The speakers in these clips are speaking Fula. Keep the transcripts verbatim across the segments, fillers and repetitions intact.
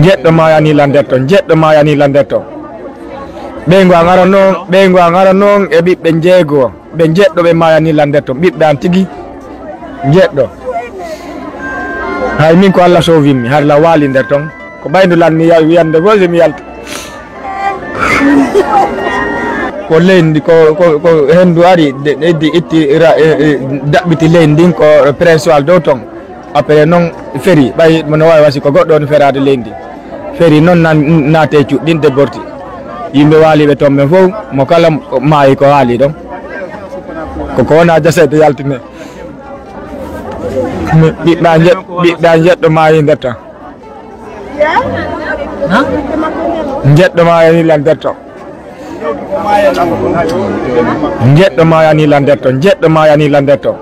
Jeɗɗo maayani lan nder ton, jeɗɗo maayani lan nder ton. Ɓeyngu an ara noon, ɓeyngu an ara noon e ɓiɓɓe njeego, ɓe jeɗɗo ɓe maayani lan nder ton, ɓiɓɓe an tigi jeɗɗo. Hay min ko Allah soovimmi, har la waali nder ton. Ko ɓayndu lan mi yaw-, wiyande goosi mi yalta. Ko leydi, ko, ko, ko henndu ari, de, de, de itti ra-, e, e, daɓɓiti leydi ndin ko Prince Wal dow ton. Après noon feri, ɓay no waawi wasi ko goɗɗo on feraade leydi. Feri noon nan-, naate cuɗɗin de borti. Yimɓe waaliɓe toon ɓen fof, mo kala maayi ko haali ɗon. Ko, ko wona jasayde yaltine. Mi, ɓiɓɓe an jeɗ-, ɓiɓɓe an jeɗɗo maayi nder tan. Jeɗɗo maayani lan nder ton. Jeɗɗo maayani lan nder ton, jeɗɗo maayani lan nder ton.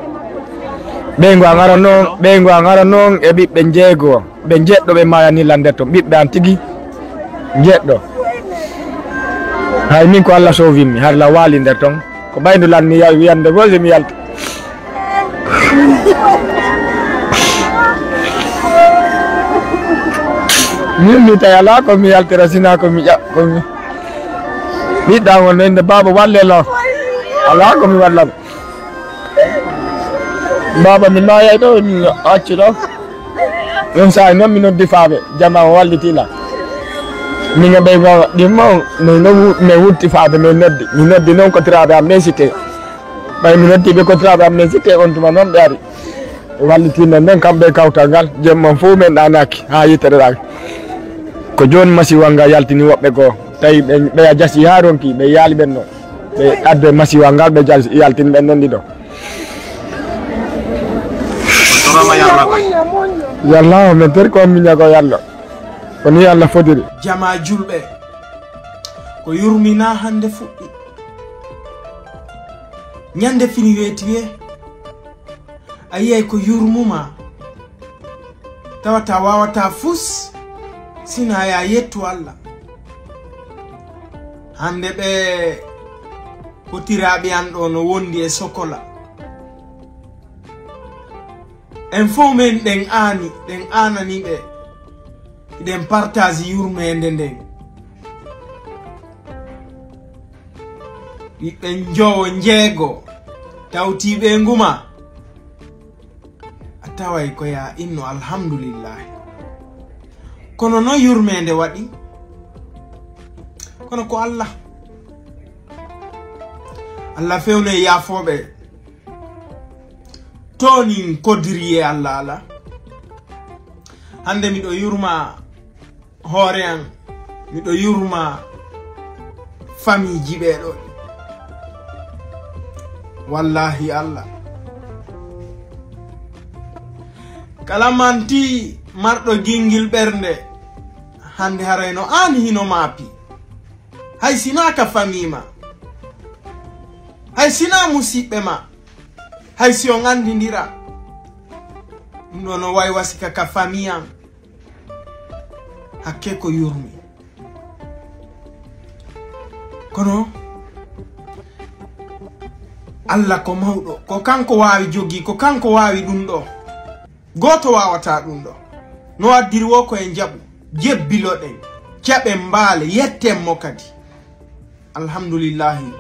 Ɓeyngu an ara noon, ɓeyngu an ara noon e ɓiɓɓe njeego, ɓe jeɗɗo ɓe maayani lan nder ton, ɓiɓɓe an tigi jeɗɗo. Hay min ko Allah soovimmi, har la waali nder ton. Ko ɓayndu lan mi yaw-, wiyande goosi mi yalta. Min mi tawi alaa ko mi yaltira, sinaa ko mi ƴa-, ko mi ɓiɗɗa ngon no innde baaba walle lan. Alaa ko mi wallan. Baaba mi maayay ɗo, mi acci ɗo. Ɗum saa'i noon mi noddi faaɓe, jama o walliti lan. Min e ɓey ɗimmo, min no wu-, min wutti faaɓe, min noddi. Mi noddi noon kotiraaɓe am ɓe Cité. Ɓay mi noddi ɓe kotiraaɓe am ɓe Cité, on tuma noon ɓe ari. Walliti men noon kamɓe e kawtal ngal, jemma fof men ɗaanaaki haa yitere ɗaaki. Ko jooni masiwal ngal yaltini woɓɓe goo. Tawi ɓe, ɓe a jasi haa ronki, ɓe yaali ɓen noon. Ɓe adde masiwal ngal, ɓe jal-, yaltini ɓen noon ɗiɗo. Yalla, men tori ko miña ko Yalla. Ko ni Yalla fodiri. Jama julɓe, ko yurmina hannde fuɗɗi. Ñande fini weeti wee, a yiyay ko yurmuma. Tawata wawata fus, sina ya yettu Allah. Hannde ɓe kotiraaɓe an ɗo no wondi e Sokola. En fof men ɗen aani, ɗen aanani ɓe. Hiɗen partage yurmeende nden. Ɓiɓɓe njowo njeego tawti ɓe nguma. A taway ko ya inno alhamdulillahi. Kono no yurmeende waɗi? Kono ko Allah. Allah fewne yaafooɓe. Toonin kodiri e Allah ala. Hannde miɗo yurma hoore an, miɗo yurma famiiji ɓee ɗo. Wallahi Allah. Kala manti marɗo gingil ɓernde, hannde haray no aan hino maapi. Hay sinaa ka famii ma. Hay sinaa musiɓɓe ma. Hay si on anndindira. Ɗum ɗo no way wasika ka famii an. Hakke ko yurmi. Kono Allah ko mawɗo, ko kanko waawi jogii, ko kanko waawi ɗum ɗo. Gooto waawataa ɗum ɗo. No addiri wo ko en jaɓu, jebbiloɗen, caɓen mbaale, yetten mo kadi. Alhamdulillahi.